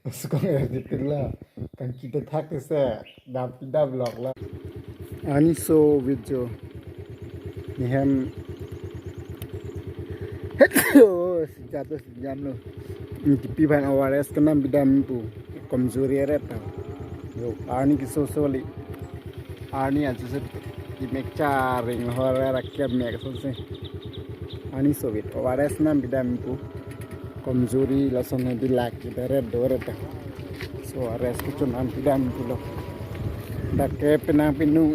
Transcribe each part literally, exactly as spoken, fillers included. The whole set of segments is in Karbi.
Uskong er di tila. Kan kita thak se dam pidam lok la. Ani so video. Nihem. Heto, sejat to sejam lo. Ini tipi ban O R S kenam pidam pu. Komjuri eret ta. Yo, ani keso soli. Ani aja se imek charing hor rakyat mek so se. Ani sovit O R S nam pidam pu. Komjuri lason hedi lak ibarat dore ta. So O R S kuchun nam pidam pulo. Dak ke penang pinu.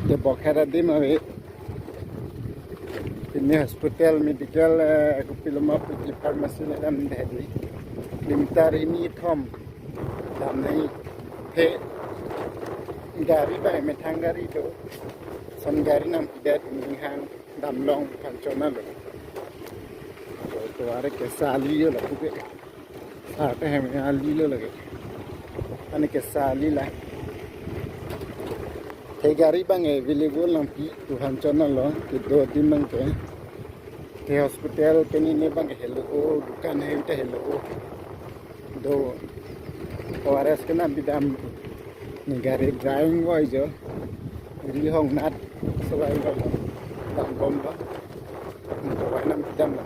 Te bokher adim ave. Pini hospital, medical, eh, kopiloma puji pharmacy le dam dehli. Limtar ini thom. Dam nai the gari ba methang gari do. Son gari nam pidat ini hang dam long phan chona lo. To are ke sali yo la kuke. Ah, te hem ali lo lage. Ani ke sali la. Te gari bang available nangpi tu phan chona lo, ke do adim bang ke. Te hospital pini ne bang ke helo o, dukan hem te helo o. Do O R S kenam pidam. Ni gari drying boy jo. Ri hong nat sawai lo. Dam bom ba. Ni ko wai nam pidam la.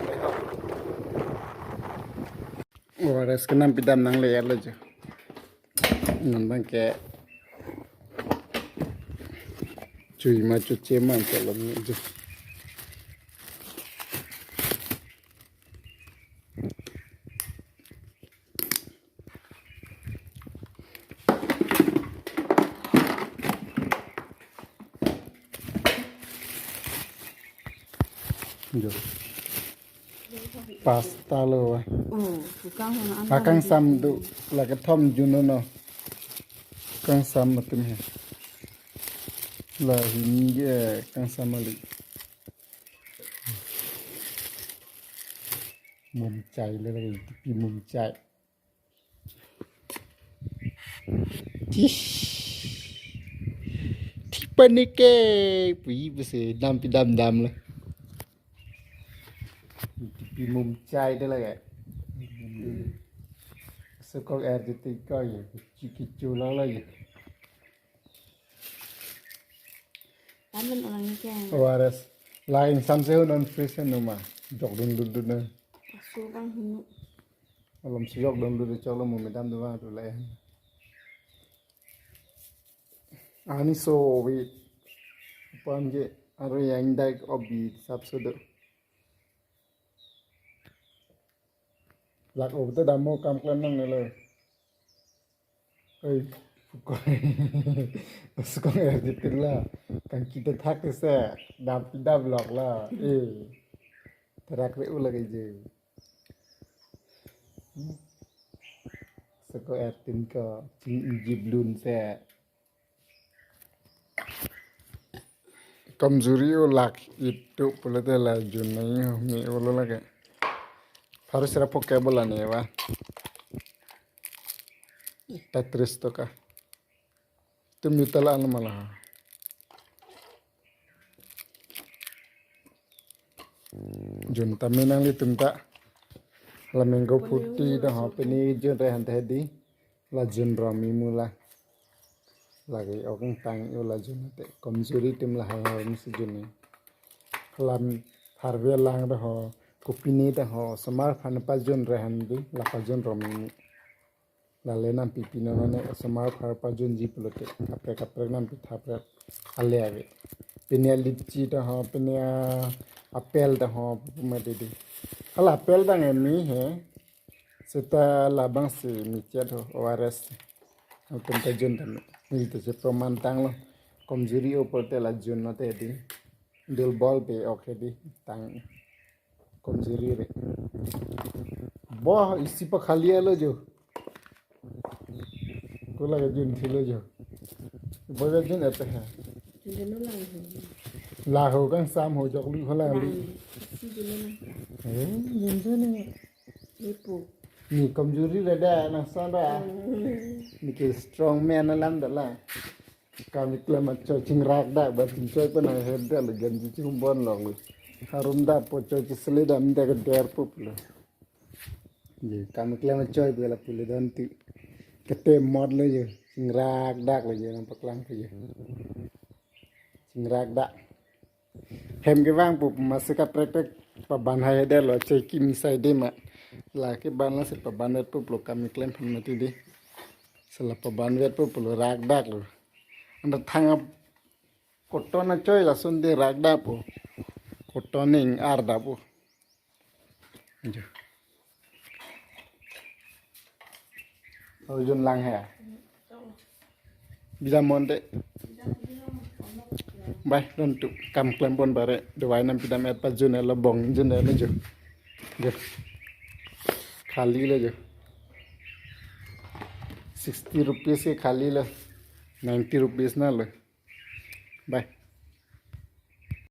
O R S kenam pidam nang le yar lo jo. Non bang ke chui ma chuche ma cholom jo. Jo. Pasta lo wa. Oh, tukang hona an. Akang sam do, la kethom juno no. Kangsam atum he. La hini ke kangsam ali. Mum chai le lagi, tipi mum chai. Tish. Tipa ni ke, pui bese dam pidam dam le. Tipi mum chai de lagi. Sukok er titik ko ye, chiki chula lagi. Lapen orang ke. O R S. Lain samse non fresh numa. Jok dun dun dun. Asu bang hunu. Alom sejok dun dun chok lo mum dam dun tu lain. Ani so wi. Pam je aro yang dai obi sap sudo. Lak o te damo kam klan nang nelo. Oi, pukoi. Uskong er di tila. Kan kita thak se dam pidam lok la. Eh. Terak re u lagi je. Seko er tin ko ching iji blun se. Komjuri o lak itu pulote la jun nai ho mi olo lake. Harus ra poke bola ne wa. Tetris to ka. Tum yuta la anu mala. Jun tame nanglitum ta. La mango phuti do ho pini jun rehan te di. La jun ro mi mu la. Lagi okang tang yo la jun te. Komjuri atum lahai hai musi jun ni. Lam harve lang do ho. Kopine do ho. Osomar aphan pajun rehan di. La pajun ro mi mu. Lale nampi pino nane osomar aphan pajunji pulote. Kaprek kaprek nampi thaprek ale ave. Pine litchi do ho, pine apple do ho, puma dede. Hala apple dang emi he. Seta labang si mi chet ho, O R S. Atum pajun tame. Ni te si proman tanglo. Komjuri opor te la jun no te di. Dul bol pe ok he di. Tang. Komjuri re. Bo isi pa khali alo jo. Ko lake jun thilo jo. Bo jun ete ha. Jun no lang ho. La ho kangsam ho jok lu ho lang li. Lang. Si jun no lang. Eh, jun jun ni. Ni pu. Ni komjuri re da nang san da. Hmm. Ni ke strong man alam da la. Kami klem acho chingrak da, ba chingchoi pa nang her da le ganji ching bon long le. Harum da po choi chisle da mi da ke der pup le. Ye, kam klem achoi pu lapu le don ti. Kete mod lo ye, chingrak dak lo ye, nangpaklang ke ye. Chingrak dak. Hem kevang pu masi kaprek prek paban hai de lo, cheki misai de ma. La keban la si paban vet pu lo kam klem hem mati de. Si la paban vet pu lo rak dak lo. Anta thang ap koton achoi lason de rak dak pu. Koton ning ar dak pu. Jo. Arjun lang hai. Bisa monte. Bai, don tu kam klem pon bare. Dawai nam pidam et pa jun lo bong jun lo jo. Jo. Khali lo jo. Sixty rupees ke khali lo. Ninety rupees na lo. Bai.